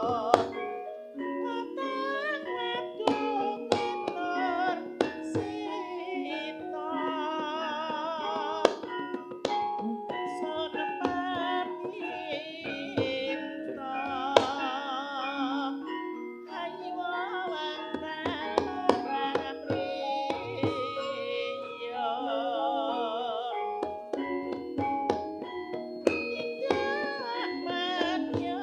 Weteng wedok tinur sita. Sun paminta hayu wangdal marang priya. Tindak madya.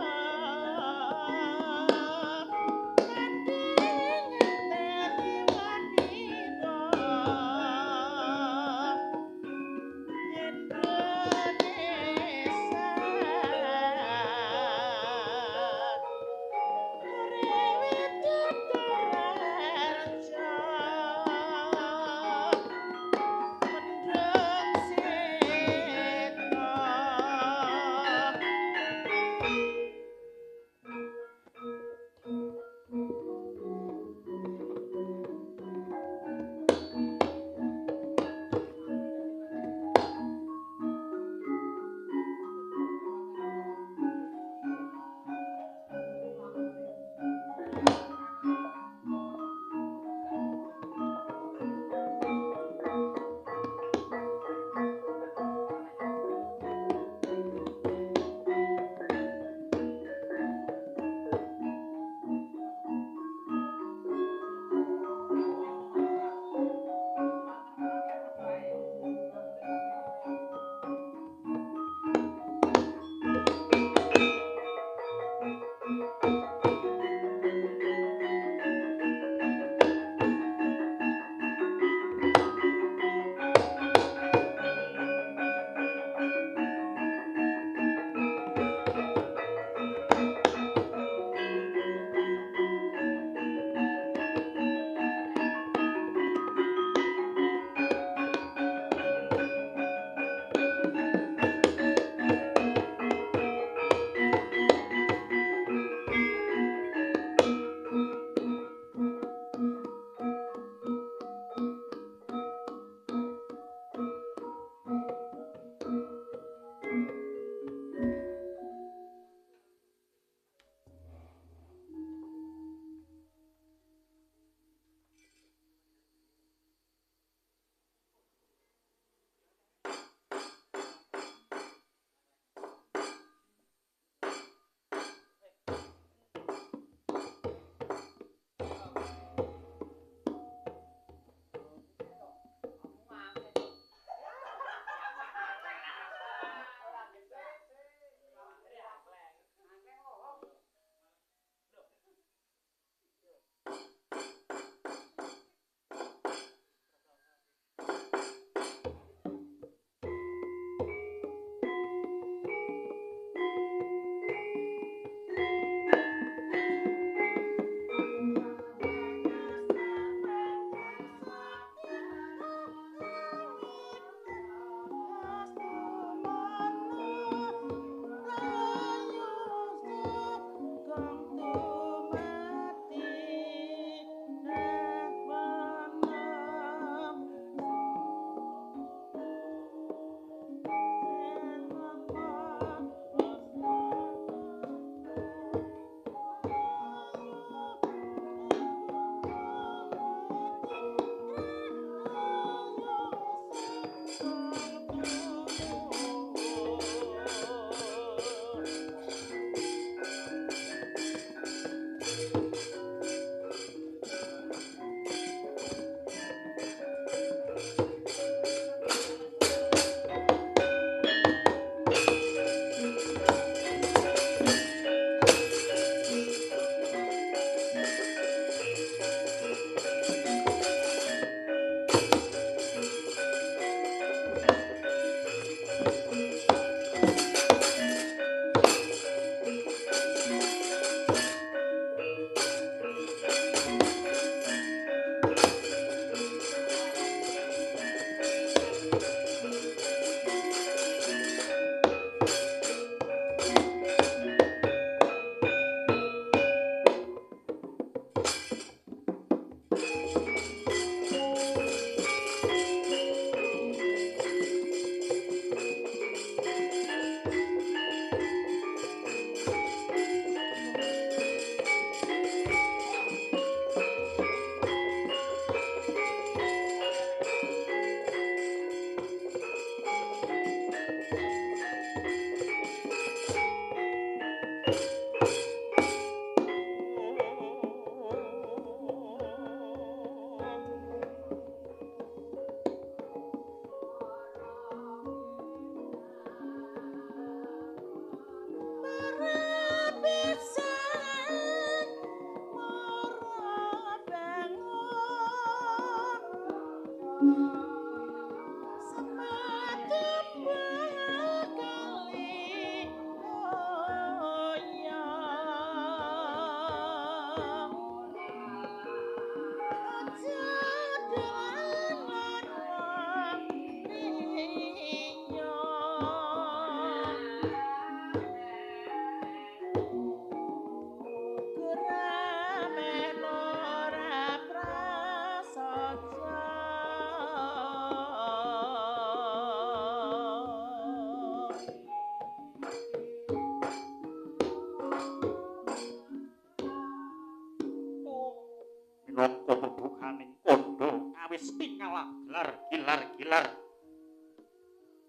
Minangka bubukaning kandha awis tingal gelar gilar-gilar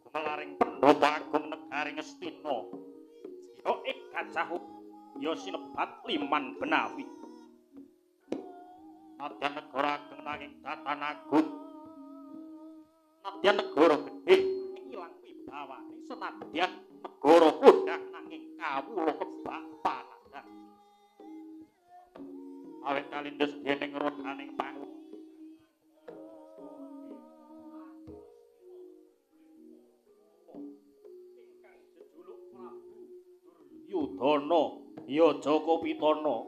gumelaring pendhapa agung negari Ngastina ya ing gajah ya sinebat liman benawi nadyan negara ageng nanging datan agung nadyan negara gedhe ilang wibawane senadyan negara kondhang nanging kawula kebak panadan awet kalindes dening rodaning pangu ingkang jejuluk Prabu Duryudana ya Jaka Pitana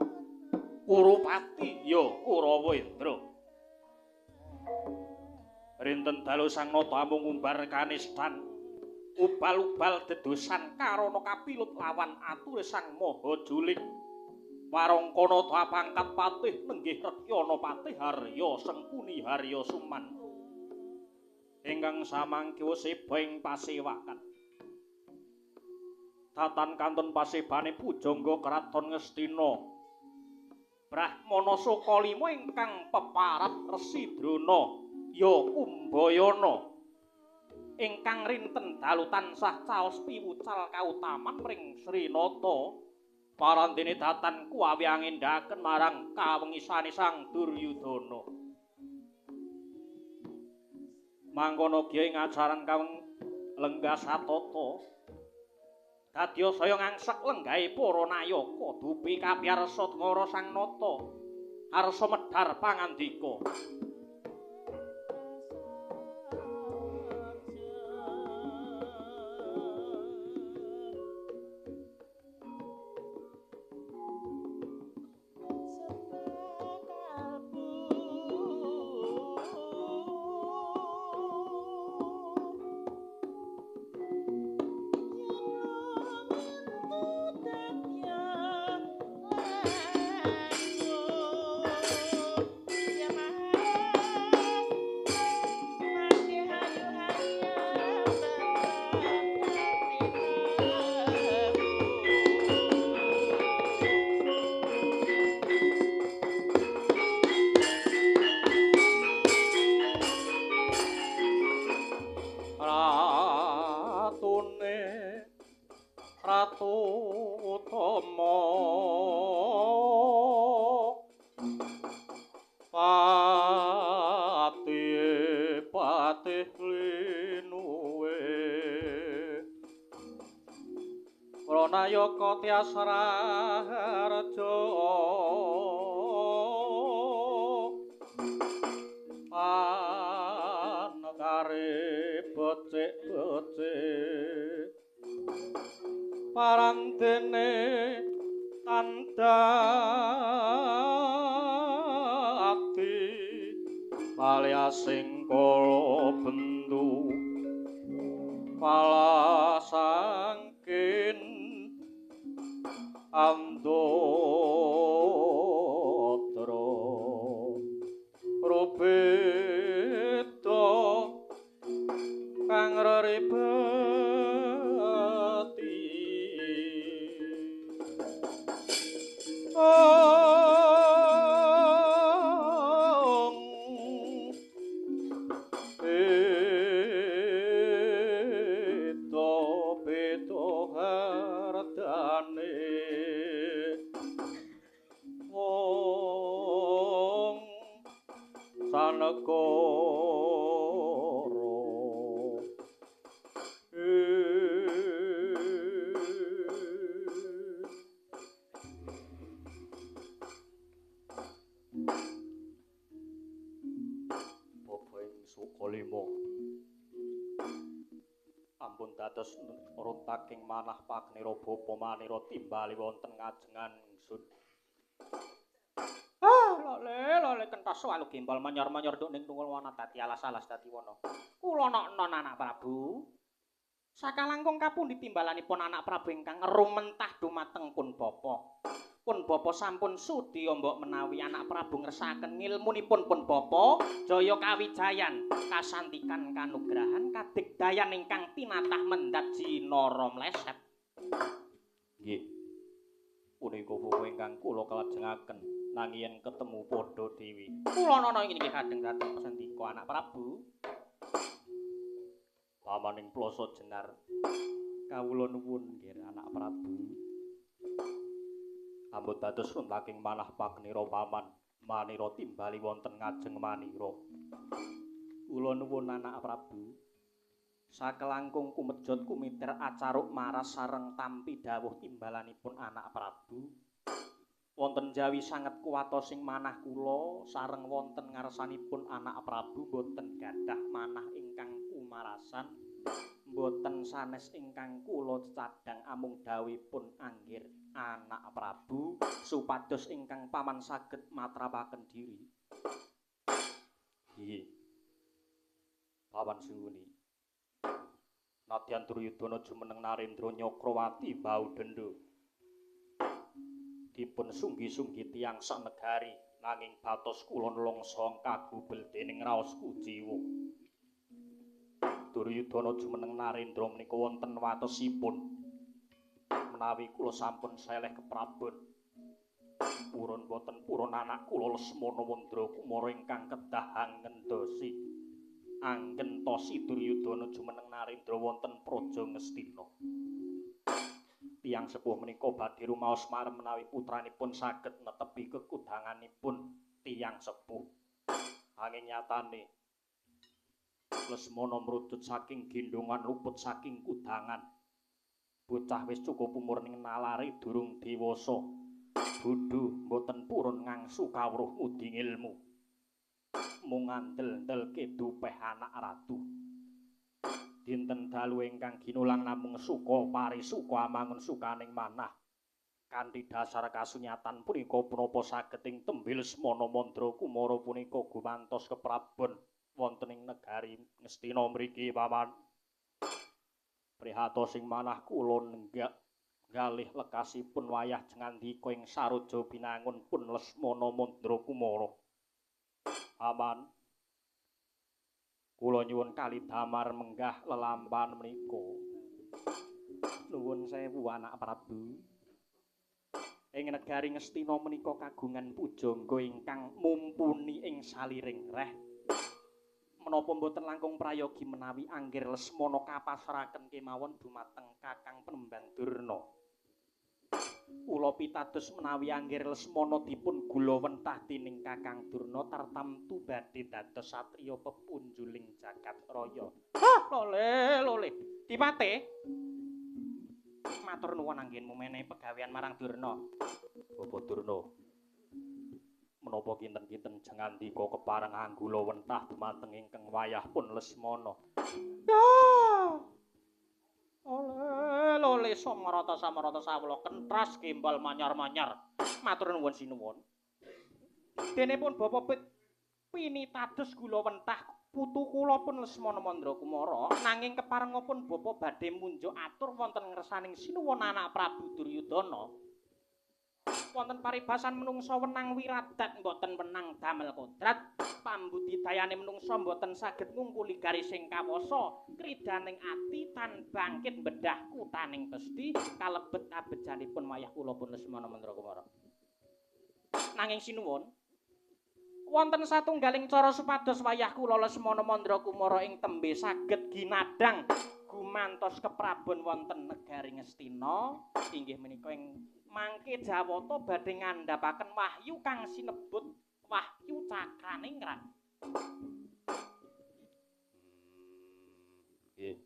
Kurupati ya Kurawendra. Rinten dalu sang nata amung ngumbar kanistan ubal-ubal dedosan karana kapilut lawan ature sang maha juling. Warangkana ta pangkat patih nenggih Rekyana patih Harya Sengkuni Harya Suman ingkang samangke seba ing pasewakan. Tatan kantun pasebane pujangga kraton Ngastina. Brahmana Sukalima ingkang peparab Resi Drona ya Kumbayana ingkang rinten dalu tansah caos piwucal kautaman mring Srinata. Parandene datan kuwawi angendaken marang kawengisane Sang Duryudana. Mangkono kiye ing ajaran kaweng lenggah satata dadya saya ngangsek lenggahe para nayaka dupi kapiyarsa ngara Sang Nata arsa medhar pangandika. Pranayaka tias raharja panekare becik-becik parandene tandati paliasing kala bendu palasangkin andodra rubeda kang reribeti beda beda hardane. negara. Bapa ing Sukalima ampun dados runtaking manah pagnira bapa manira timbali wonten ngajengan ingsun. Ah, lole lole kentas walu gembal manyor-manyor nduk ning tungul wana dadi alas-alas dadi wana. Kula noknon anak Prabu. Sakalangkung kapundi timbalanipun anak Prabu ingkang rumentah dumateng pun bapa. Pun bapa sampun sudi mbok menawi anak Prabu ngersakaken ngilmunipun pun bapa jaya kawijayan kasantikan kanugrahan kadigdayan ingkang tinatah mendhat jinara mleset. Nggih. Punika bapa ingkang kula kalajengaken nanging yen ketemu padha dewi. Kula nana inggih kadheng dhateng pasandika anak Prabu. Pamaning Ploso Jenar kawula nuwun nggih anak Prabu. Ampun dados runtaking manah pagnira paman manira timbali wonten ngajeng manira. Kula nuwun anak Prabu. Sakelangkung kumejot kumiter acaruk maras sareng tampi dawuh timbalanipun anak Prabu. Wonten jawi sanget kuwatos ing manah kula sareng wonten ngarsanipun anak Prabu boten gadah manah ingkang kumarasan, boten sanes ingkang kula cecadang amung dawuhipun anggir anak Prabu supados ingkang paman saged matrapaken diri. Nggih. Paman Sungkuni. Nadyan Duryudana jumeneng Narendra Nyakrawati bau denda. Dipun sunggi-sunggi tiyang sanegari nanging batos kula nelongso kagubel dening raos kuciwa. Duryudana jumeneng Narendra menika wonten watesipun. Menawi kula sampun seleh keprabon purun boten purun anak kula Lesmana Mandra Kumara ingkang kedah angendosi anggentosi Duryudana jumeneng Narendra wonten Praja Ngastina. Tiyang sepuh menika badhe rumaos marem menawi putranipun saged netepi kekudanganipun tiyang sepuh. Anging nyatane Lesmana mrujut saking gendongan luput saking kudangan. Bocah wis cukup umur ning nalari durung dewasa. Bodho mboten purun ngangsu kawruh ngudi ngilmu. Mung ngandel-ndelke dupeh anak ratu. Dinten dalu ingkang ginulang namung suka parisuka amangun sukaning manah. Kanthi dasar kasunyatan punika punapa saged ing tembe Lesmana Mandra Kumara punika gumantos keprabon wonten ing negari Ngastina mriki paman. Prihatos ing manah kula nenggak galih lekasipun wayah jengandika ing saroja binangun pun Lesmana Mandra Kumara. Paman, kula nyuwun kali damar menggah lelampahan menika. Nuwun sewu anak Prabu. Ing negari Ngastina menika kagungan pujangga ingkang mumpuni ing saliring reh. Menapa mboten langkung prayogi menawi anggir Lesmana kapasraken kemawon dumateng Kakang Penembang Durna. Kula pitados menawi anggir Lesmana dipun gula wentah dening Kakang Durna tartamtu badhe dados satriya pepunjuling jagat raya. Hah, lole lole. Dipate. Matur nuwun anggenmu menehi pegawean marang Durna. Bapak Durna, menapa kinten-kinten jengandika kepareng anggula wentah dumateng ingkang wayah pun Lesmana. Ya. Oleh lole samarata samarata sawula kentras gembal manyar-manyar. Matur nuwun sinuwun. Dene pun bapa pinitados gula wentah putu kula pun Lesmana Mandra Kumara nanging keparengipun bapa badhe munjuk atur wonten ngersaning sinuwun anak Prabu Duryudana. Wonten paribasan menungsa wenang wiradat mboten wenang damel kodrat. Pambudidayane menungsa mboten saged ngungkuli garising kawasa, kridaning ati tan bangkit bedah kutaning pesthi kalebet kabejanipun wayah kula pun Lesmana Mandra Kumara. Nanging sinuwun, wonten satunggaling cara supados wayah kula Lesmana Mandra Kumara ing tembe saged ginadang gumantos keprabon wonten negari Ngastina inggih menika ing mangke Jawata badhe ngandhapaken wahyu kang sinebut Wahyu Cakraningrat. Nggih.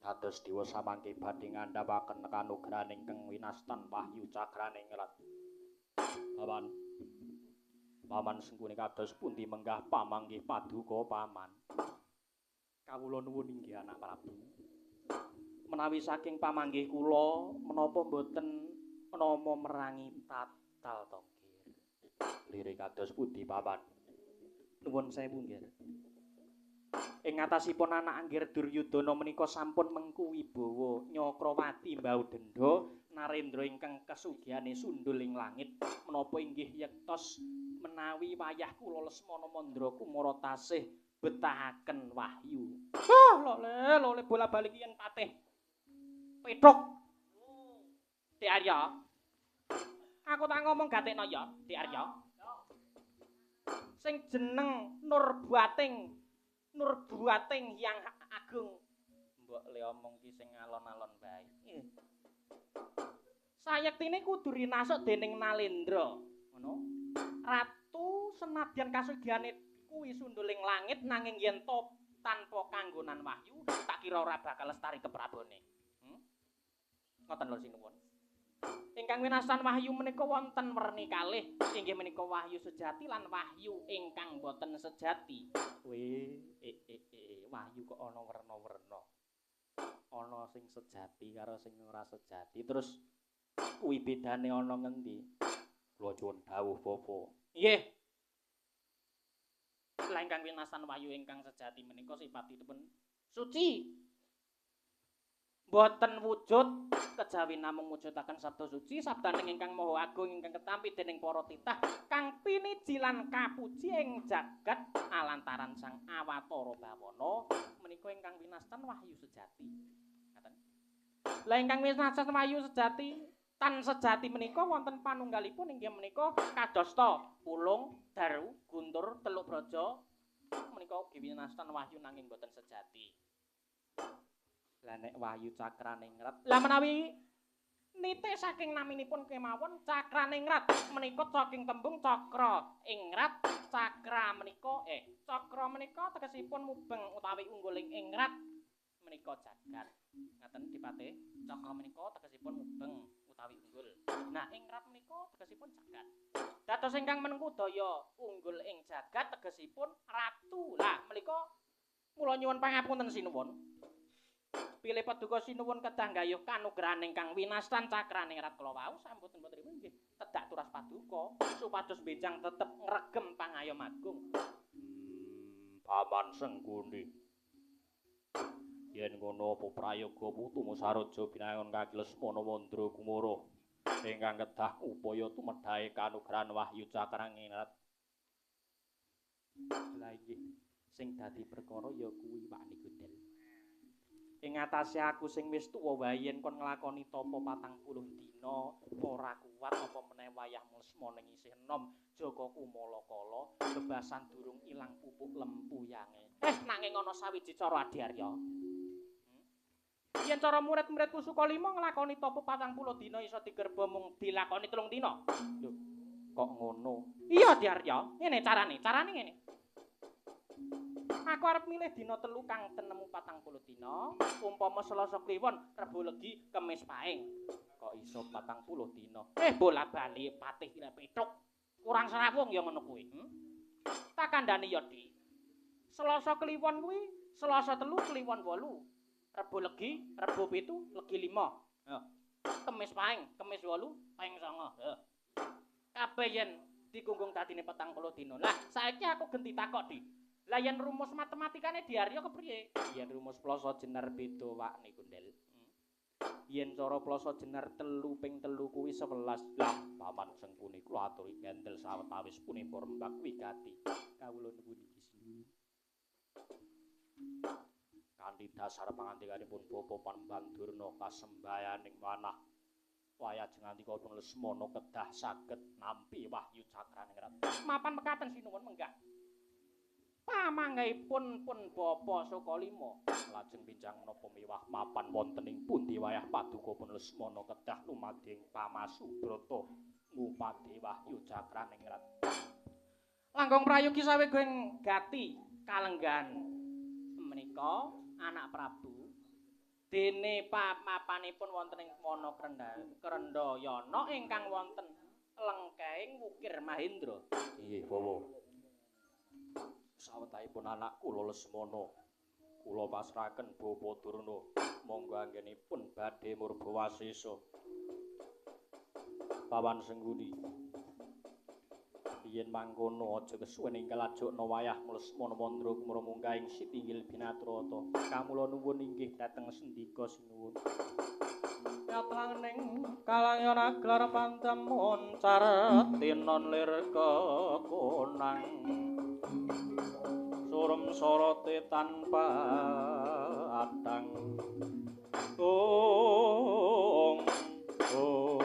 Dados dewa samangke badhe ngandhapaken kanugrahan ingkang winastan wahyu cakraning rat. Paman. Paman Sengkuni kados pundi menggah pamanggih paduka paman. Kawula nuwun inggih anak Prabu. Menawi saking pamanggih kula menapa mboten nama merangi tatal to, Nggir. Lire kados pundi paman? Nuwun sewu, Nggir. Ing ngatasipun anak Anggir Duryudana menika sampun mengku wibawa Nyakrawati mbau denda Narendra ingkang kesugihane sundul ing langit menapa inggih yektos menawi wayah kula Lesmana Mandra Kumara tasih betahaken wahyu. Ah, lole lole bola-bali yen patih. Petruk. Dik Arya. Aku tak ngomong gatekno ya, Dik Arya. Sing jeneng Nurbuating, Nurbuating Hyang Agung. Mbok le omong ki sing alon-alon bae. Sayektine kudu rinasuk dening Nalendra, ngono. Ratu senadyan kasugihane kuwi sunduling langit nanging yen to tanpa kanggonan wahyu tak kira ora bakal lestari keprabone. Ngoten lho sinuwun. Ingkang winastan wahyu menika wonten werni kalih, inggih menika wahyu sejati lan wahyu ingkang boten sejati. Weh, wahyu kok ana werna-werna. Ana sing sejati karo sing ora sejati. Terus kuwi bedane ana ngendi? Kula nyuwun dawuh Bapak. Nggih. Lah ingkang winastan wahyu ingkang sejati menika sipatipun suci. Boten wujud kejawi namung mujudaken sabda suci sabdaning ingkang maha agung ingkang ketampi dening para titah kang piniji lan kapuji ing jagat alantaran sang awatara bawana menika ingkang winastan wahyu sejati. Ngaten. Lah ingkang winastan wahyu sejati tan sejati menika wonten panunggalipun inggih menika kadosta Pulung, Daru, Guntur, Teluk Braja menika ugi winastan wahyu nanging boten sejati. Lah nek wahyu cakraningrat, lah menawi nite saking naminipun kemawon cakraningrat menika saking tembung cakra ingrat, cakra menika cakra menika tegesipun mubeng utawi ungguling ingrat menika jagat. Ngaten dipate, cakra menika tegesipun mubeng utawi unggul. Nah ingrat menika tegesipun jagat. Dados ingkang menengku daya unggul ing jagat tegesipun ratu. Lah menika mula nyuwun pangapunten sinuwun. Pilih paduka sinuwun kedah nggayuh kanugrahan ingkang winastan cakraning rat kala wau sampun putripun nggih tedak turas paduka supados benjang tetep ngregem pangayom agung. Paman Sengkuni. Yen ngono apa prayoga putumu Saroja binangun kaki Lesmana Mandra Kumara ingkang kedah upaya tumedhae kanugrahan wahyu cakraning rat. Lah inggih sing dadi perkara ya kuwi Pak Nikudel. Ing atase aku sing wis tuwa wae yen kon nglakoni tapa 40 dina ora kuat apa meneh wayah Lesmana isih enom jaga kumalakala bebasan durung ilang pupuk lempuyange. Nanging ana sawiji cara Adi Arya. Yen cara murid-muridku Sukalima nglakoni tapa 40 dina iso digerba mung dilakoni 3 dina. Lho, kok ngono? Iya Adi Arya, ngene carane, carane ngene. Aku arep milih dina telu kang tenemu 40 dina, umpama Selasa Kliwon, Rebo Legi, Kemis Paing. Kok iso 40 dina? Bola-bali patih kira petruk. Kurang srawung ya ngono kuwi. Tak kandhani ya, Dik. Selasa Kliwon kuwi, Selasa 3 Kliwon 8. Rebo Legi, Rebo 7, Legi 5. Heeh. Kemis Paing, Kemis 8, Paing 9. Heeh. Kabeh yen digunggung dadine 40 dina. Lah, saiki aku genti takok, Dik. Lah yen rumus matematikane Diarya kepriye? Yen rumus plasa jenar beda wak niku, Ndel. Yen cara plasa jenar 3 ping 3 kuwi 11. Lah paman Sengkuni kula aturi kendel sawetawis punika rembag wigati. Kawula nuwun iki sinuwun. Kanthi dasar pangandikanipun Bapak Panembahan Durna kasembayaning manah wayah jengantikapun Lesmana kedah saged nampi wahyu cakraning rat. Mapan mekaten sinuwun menggah. Pamanggahipun pun Bapa Sukalima lajeng pinjang menapa miwah mapan wonten ing pundi wayah paduka pun Lesmana kedah lumadhi ing pamasubrata ngupadi wahyu cakraning rat. Langgong prayogi sawega ing gati kalenggahan. Menika anak Prabu. Dene papanipun wonten ing wana Krendayana ingkang wonten lengkehing Wukir Mahendra. Inggih, Bawa. Sawetahipun anak kula Lesmana, kula pasrahaken Bapa Durna, monggo anggenipun badhe murba wasesa. Pawan Sengguni. Yen mangkono aja kesuwen enggal ajokna wayah Lesmana Mandra kumara munggah ing sitinggil binatrata. Kamula nuwun inggih dhateng sendika sinuwun. Yatlaning kalangyan aglar pantemon cartinon lir kekonang. Surem sorote tanpa adang. Ong ong.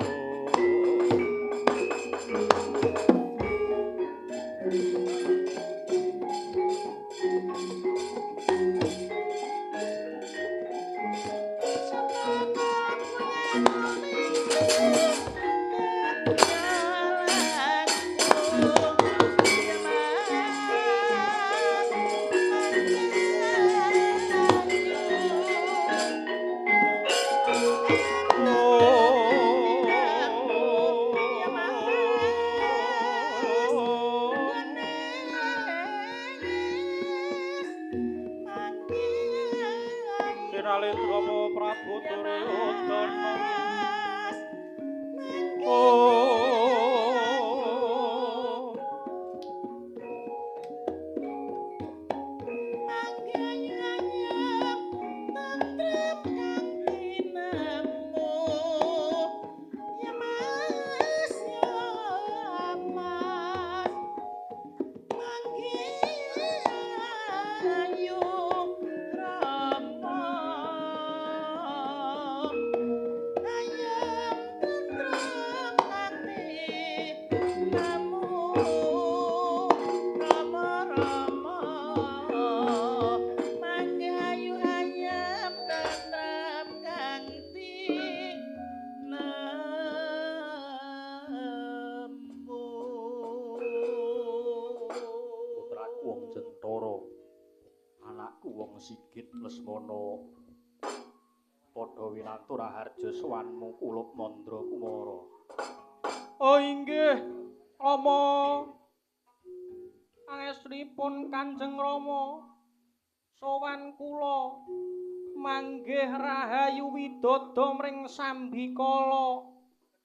Raharja sowanmu kulup Mandra Kumara. Oh inggih, Rama. Pangestunipun Kanjeng Rama. Sowan kula manggih rahayu widodo mring sambikala.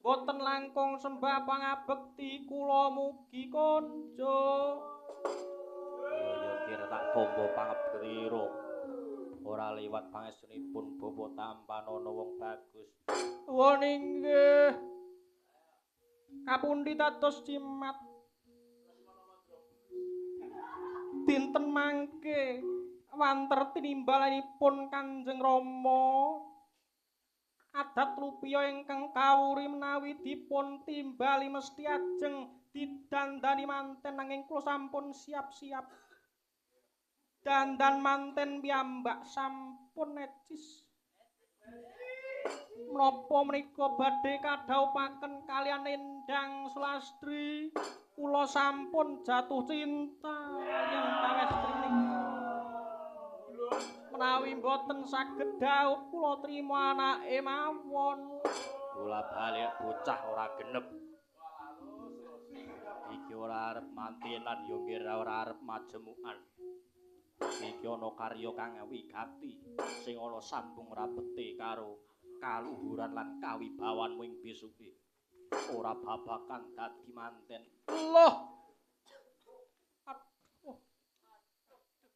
Boten langkung sembah pangabekti kula mugi konjo. Ya kira tak tombo pangabektira. Ora liwat pangestunipun bapa tampanana wong bagus. Won inggih. Kapundi dados jimat. Dinten mangke wanter tinimbalanipun Kanjeng Rama. Adat rupiah ingkang kawuri menawi dipun timbali mesti ajeng didandani manten, nanging kula sampun siap-siap. Dandan manten piyambak sampun necis. Menapa menika badhe kadhawuhaken kaliyan Endang Sulastri, kula sampun jatuh cinta yen pawestri menika. Menawi mboten saged dhaup kula trima anake mawon. Bola balik bocah ora genep. Iki ora arep mantenan ya ngira ora arep majemukan. Iki ana karya kang wigati sing ana sambung rapete karo kaluhuran lan kawibawanmu ing besuke. Ora babakan dadi manten. Loh. Aduh.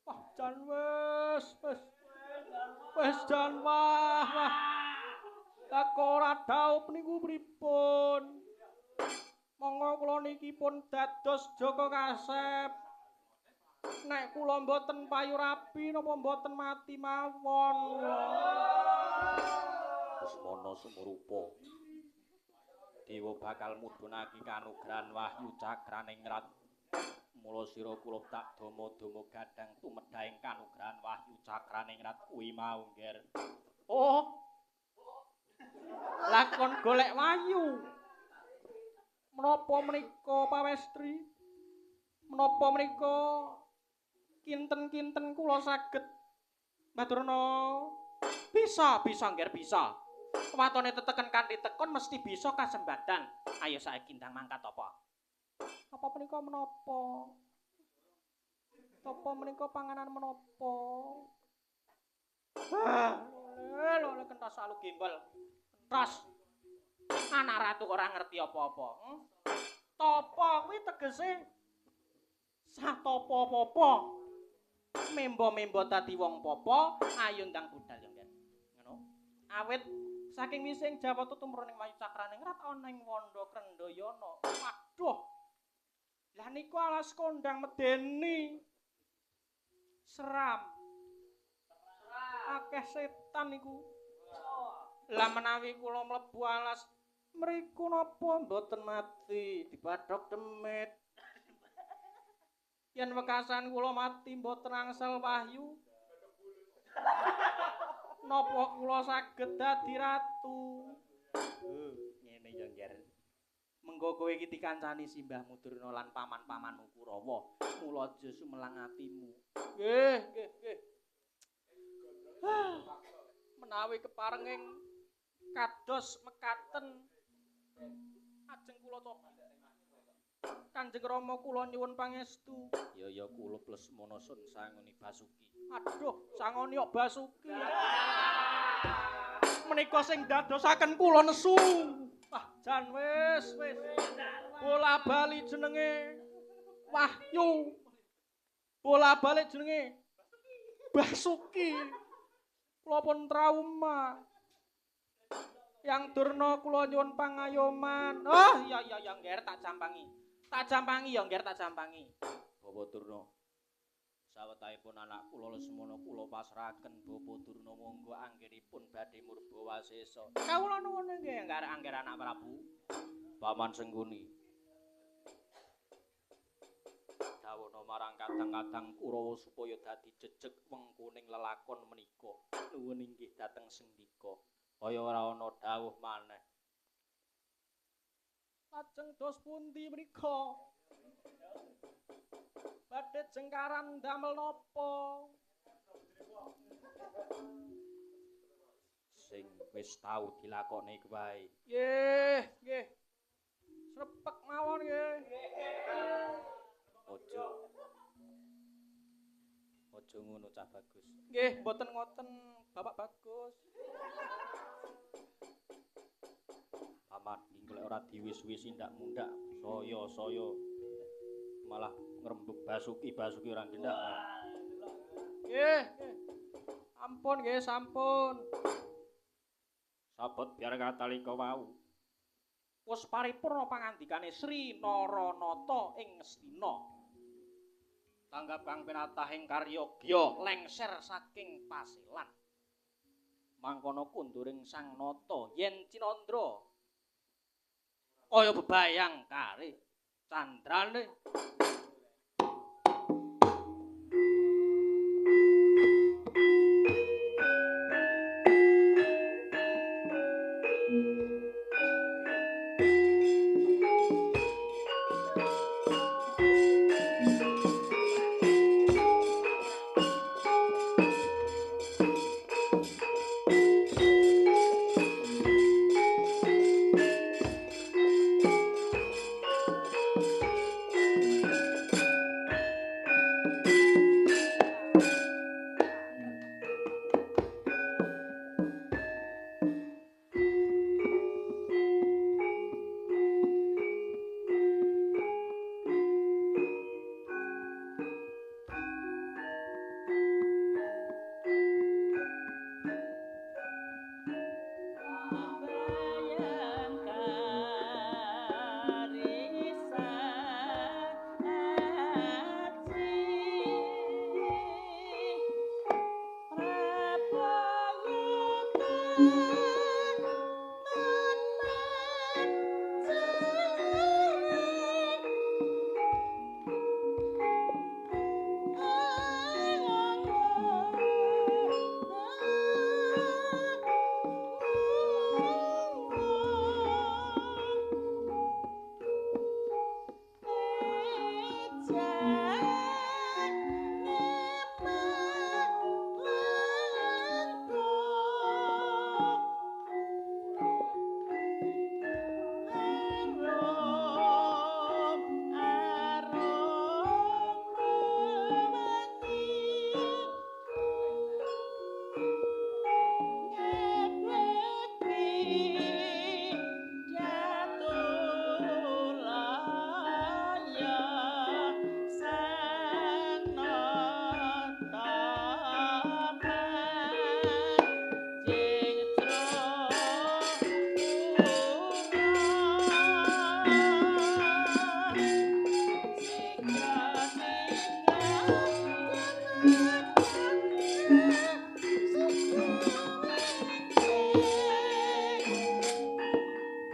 Wah, jan wis wis. Wis jan wah wah. Lah kok ora dhaup niku pripun? Monggo kula niki pun dados Jaka Kasep. Nek kula mboten payu rabi napa mboten mati mawon. Lesmana sumurupa. Dewa bakal mudhunake kanugrahan wahyu cakraningrat. Mula sira kula tak dama-dama gadang tumedhahing kanugrahan wahyu cakraningrat kuwi mau, Ngger. Oh. Lakon golek wahyu. Menapa menika pawestri? Menapa menika kinten-kinten kula saged Mbah Durna? Bisa, bisa ngger bisa. Watone teteken kanthi tekon mesti bisa kasembadan. Ayo saiki ndang mangkat apa? Apa menika menapa? Apa menika panganan menapa? Ah, lho kentos alu gembel. Kentos. Anak ratu ora ngerti apa-apa. Tapa kuwi tegese satopo popo. Membo-membo dadi wong popo, ayo ndang budal yo, Ngger. Ngono. Awit saking wising Jawata tumrun ing Wayu Cakraning rat ana ing Wanda Krendayana. Waduh. Lah niku alas kondang medeni. Seram. Akeh setan niku. Lah menawi kula mlebu alas mriku napa mboten mati dibathok demit. Yen wekasan kula mati mboten angsal wahyu. Napa kula saged dadi ratu? Ngene ya, Ngger. Mengko kowe iki dikancani Simbahmu Durna lan paman-pamanmu Kurawa. Mula aja sumelang atimu. Nggih, nggih, nggih. Menawi keparenging kados mekaten ajeng kula coba. Kanjeng Rama kula nyuwun pangestu. Ya ya kula Lesmana sun sangoni Basuki. Aduh, sangoni kok Basuki. Menika sing dadosaken kula nesu. Wah, jan wis wis. Bola bali jenenge Wahyu. Bola bali jenenge Basuki. Kula pun trauma. Yang Durna kula nyuwun pangayoman. Oh, iya iya iya, Ngger, tak jampangi. Tak jampangi ya, Ngger, tak jampangi. Bapak Durna. Sawetahipun anak kula Lesmana kula pasrahaken Bapak Durna monggo anggenipun badhe murba wasesa. Kawula nuwun nggih, Ngger, angger anak Prabu. Paman Sengguni. Dawono marang kadang-kadang Kurawa supaya dadi jejeg wengkuning lelakon menika. Nuwun inggih dhateng sendika. Kaya ora ana dawuh maneh. Lajeng dos pundi mrika? Badhe jengkaran damel napa? Sing wis tau dilakoni iku wae. Nggih, nggih. Srepek mawon nggih. Aja. Aja ngono cah bagus. Nggih, mboten ngoten Bapak Bagus. Paman iki lek ora diwis-wisi ndak mundak saya-saya malah ngrembug Basuki-Basuki ora gendak. Nggih, nggih. Ampun nggih, sampun. Sabet biar katalika wau. Wis paripurna pangandikane Sri Naranata ing Ngastina. Tanggap kang pinatah ing karyogya lengser saking paselan. Mangkono kunduring Sang Nata yen Cinandra kaya bebayang kare candrane.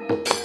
Thank you.